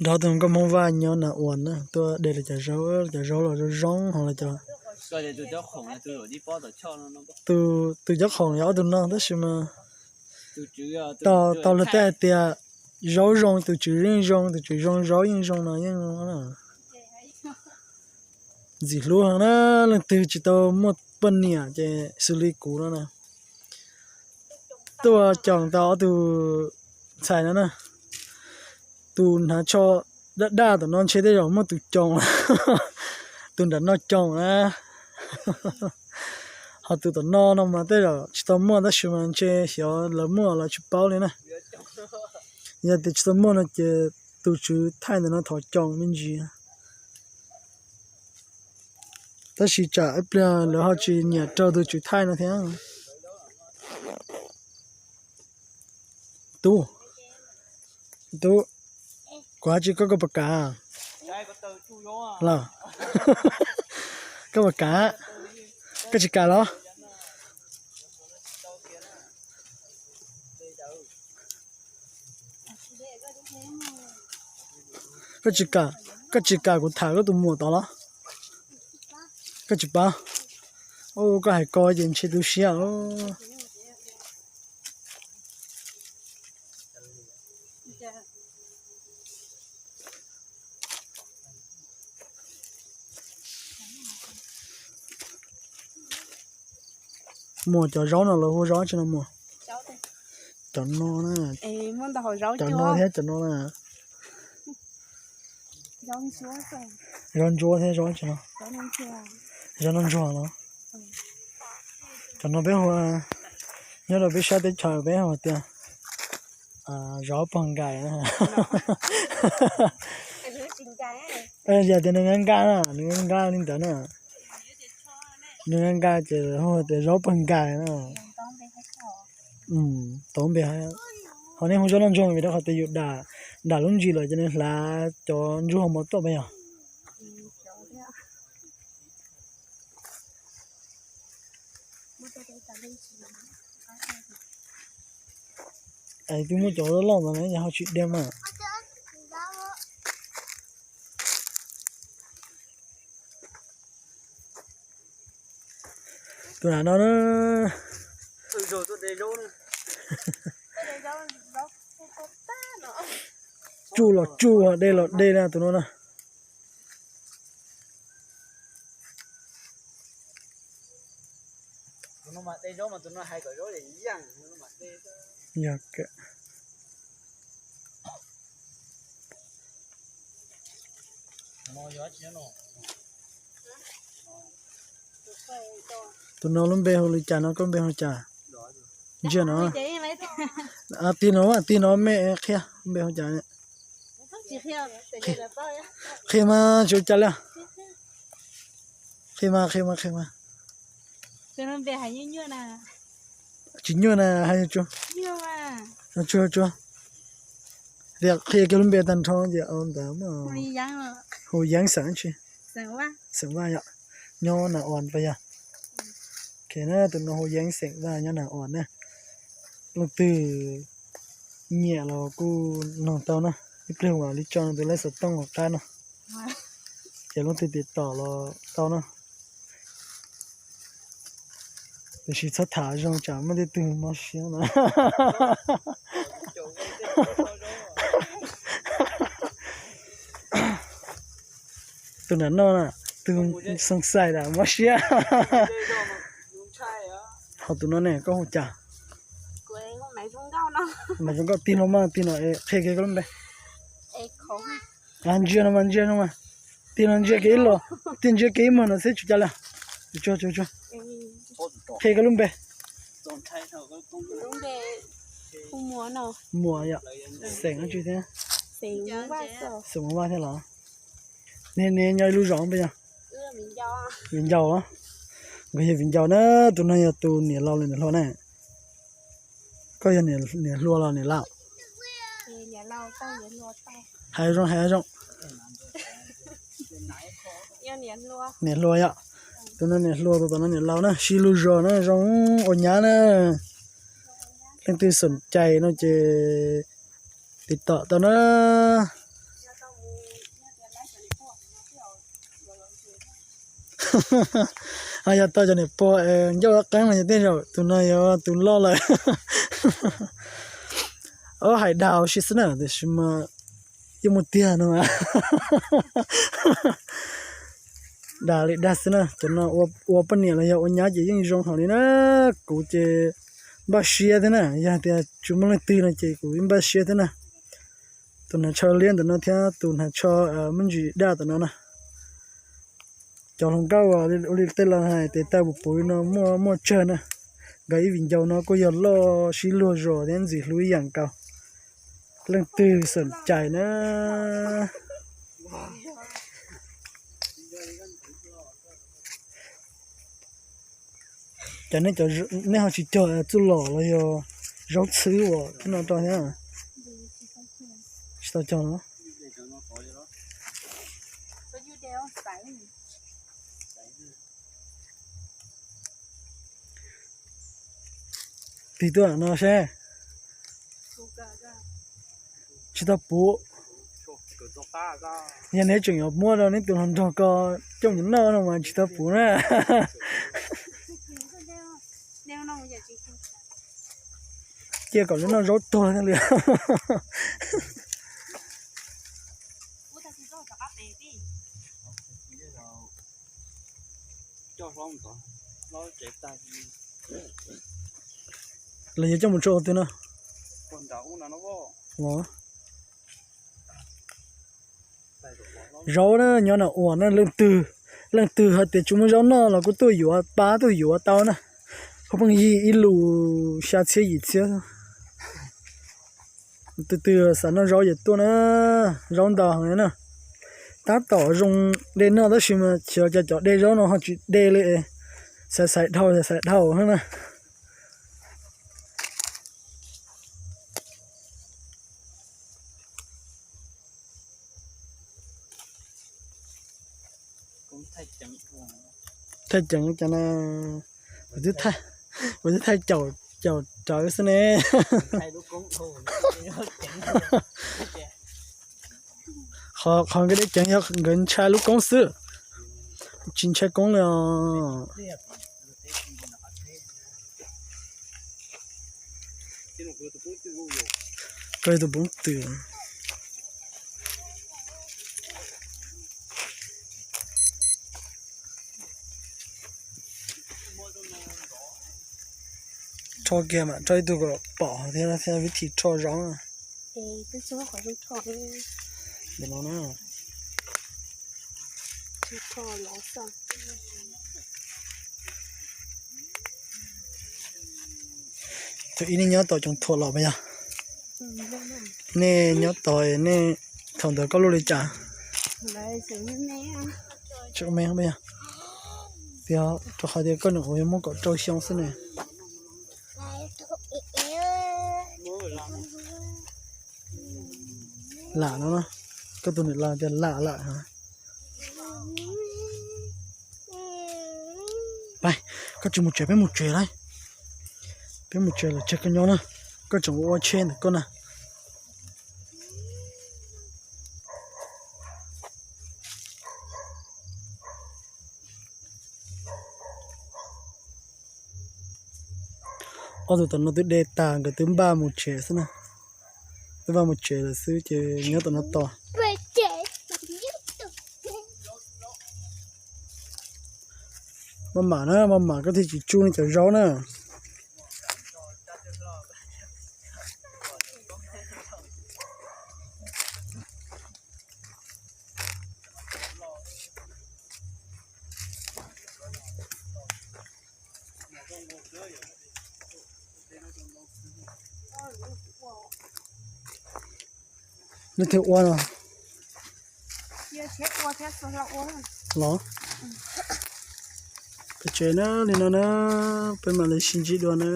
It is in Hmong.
Nrog tus nkauj Hmoob Vaj nyob Nas Uas na, tuaj de lawv cov zaub, cov zaub los zoo zoo ho lawv cov, tus cov khoom yog ob tug no tab sis mas tau luag tej hais tias zaub zoo tus tswv yeej zoo, tus tswv zoo zaub yeej zoo no yeej ntxim hlub heev na. Leej twg tsis tau muaj poj niam ces xws li kuv no na, tuaj coos tau ob tug ntxhais no na. Tus hnav tsho daj daj tom no ntshe tej zaum muaj tus coos, tus nram no coos na. Ho tus tom no no mas tej zaum tsis tau muaj tab sis mas ntshe xyov lawv muaj los tsis paub li na. Yog tias tsis tau muaj no ces tus tswv thaij ntawm no thov coos me ntsis. Tab sis tsam ib pliag lawv ho tsis nyiam rau tus tswv thaij no thiab. Tub, tub, kuv hais tsis koj, koj puas kam los? Koj puas kam? Koj tsis kam los? Koj tsis kam, koj tsis kam kuv tham koj tus muam tod los? Koj tsis paub. Koj hais ko ces ntshe tu siab. Muam, cov zaub no lawv hu zaub tsi no muam? Cov no na. Cov no thiab cov no na. Zaub ntsuab thiab zaub tsi no? Zaub noj ntsuag no. Cov no peb hu, nyob rau peb sab teb chaws peb hu tias zaub pog nkais. Yog tias nws nqa nqa na, nws nqa nqa li ntawd na. Nws nqa nqa ces hu tias zaub pog nkais na. Tau npe, ho nej hu zaub noj ntsuag vim rau qhov tias yus dam lub ntsis lawm ces nws hlav cov ntsuag mov tuaj pab yog. Es twb muaj cov loj loj mas ho tsis de mas. Tus nram no na. Tsuj los tsuj, de los de na tus no na. Yog kawg. Tus no lub npe hu li cas no, koj npe hu cas? Ntsiag no. Tig no, tig no me qhia npe hu cas. Qhia mas tsis ua cas li. Qhia mas, qhia mas, qhia mas. Tsis nyuaj na, hais tsuag tsuag. Tias qhia kiag lub npe tag nrho ces ntawd. Hu Yeeb xeem tsi? Xeem Vaj yom. Nyob Nas Uas pas yog. Tus no hu Yeeb xeem Vaj nyob Nas Uas na. Leej twg nyiam los kuj noog tau na. Ib pliag uas li tso nws tus lej xov tooj qab no, ces leej twg tiv tom los tau na. Tiam sis txhob tham zoo tsam muaj tej tug mob siab na. Tus nram no na, tus xoo xais na mob siab. Ho tus no ne, koj hu cas? Mas zoo nkauj, tig no mas, tig no, qhia kiag koj lub npe. Ntsia no mas, ntsia no mas. Tig no ntsia kiag ib los, tig ntsia kiag ib muag no xwb tsis cas li. Qhia koj lub npe. Muas yom, xeem tsi thiab? Xeem Vaj thiab los? Neb nyob ib lub zos npe yog? Viv Ncaus. Nkawd yog Viv Ncaus na, tus no yog tus niam laus los niam hluas na. Koj yog niam hluas los niam laus? Hais zoo, hais zoo. Niam hluas yom. Tus no niam hluas, tus tom no niam laus na, sib lug zos na, zoo ua nyab na. Leej twg xoom cai no ces tiv tom tau na. Yog tau cov niam pog ncauj qeeb no yog tej zaum tus no yog tus loj lawm. Ob hais dag ua si xwb na, tiam sis mas yeej muaj tiag no. Dag li dag xwb na, cov no ua poj niam los yog ua nyab ces yeej zoo heev li na. Kuv ces npaj siab thiab na, yog tias tsis muaj leej twg no ces kuv npaj siab thiab na. Tus hnav tsho liab ntawm no thiab tus hnav tsho me ntsis daj ntawm no na. Cov hluas nkauj ua li tej laus hais tias tau puv puv no muaj muaj tsawg na. Nkawd ib viv ncaus no kuj yog loj sib luag zos thiab ntxim hlub ib yam nkaus. Leej twg xom cais na. Ces nej, nej ho tsis cog txuj lom los yog zaub txhwb uas tib no rau thiab? Tsis tau cog los? Tig tuaj no seb. Tsis tau puv. Yog neb tseem yuav muab rau neb tus hluas nraug ko coj mus noj no mas tsis tau puv na. Cia kom lawv noj zaub tuag thiaj li. Los yog coj mus tso twg no? Zaub na nyob no uas na leej twg, leej twg hais tias tsis muaj zaub noj los kuj tuaj yuav pab tuaj yuav tau na. Kuv pheej yig ib lus xya txhiab yim txhiab. Tus twg xav noj zaub ces tuaj na, zaub ntau heev na. Tab tom zoo de noj tab sis mas xyov cas cov de zaub no ho tsis de li, xaiv xaiv dhau xaiv xaiv dhau na. Thaij ceev cas na, kuv twb thaij caum rawv xwb ne. Qhov nkawd de ceev yog nkawd ntshai lub koob xwb, tsis ntshai koob li os. Kawg tus poob tw. Rho kiag mam rho ib tug kom pom thiab, vib thim rho zaub. Ntawm no na. Tus ib nej nyob tom Coom Thuam los puas yog? Nej nyob tod nej, thaum ntawd koj lub li cas? Tseem me puas yog? Tias rau qhov tias koj nyuam qhuav yog muaj kaum rau xyoo xwb ne. Lam no, koj tus niam laus tias lam lawm. Pab, koj tsis mus tsev peb mus tsev lauj. Peb mus tsev lawm tseg koj nyob na. Koj tseem ua tsheb ntawm koj na. Ob tug tom no twb de tag nkawd twb npaj mus tsev xwb na. Twb npaj mus tsev lawm xwb ces nyob tom no tos. Maj mam na, maj mam koj thiaj tsis tsuj nej cov zaub na. Leej twg ua no? Los, peb tsev na, li no na, peb mam li sib ntsib dua na.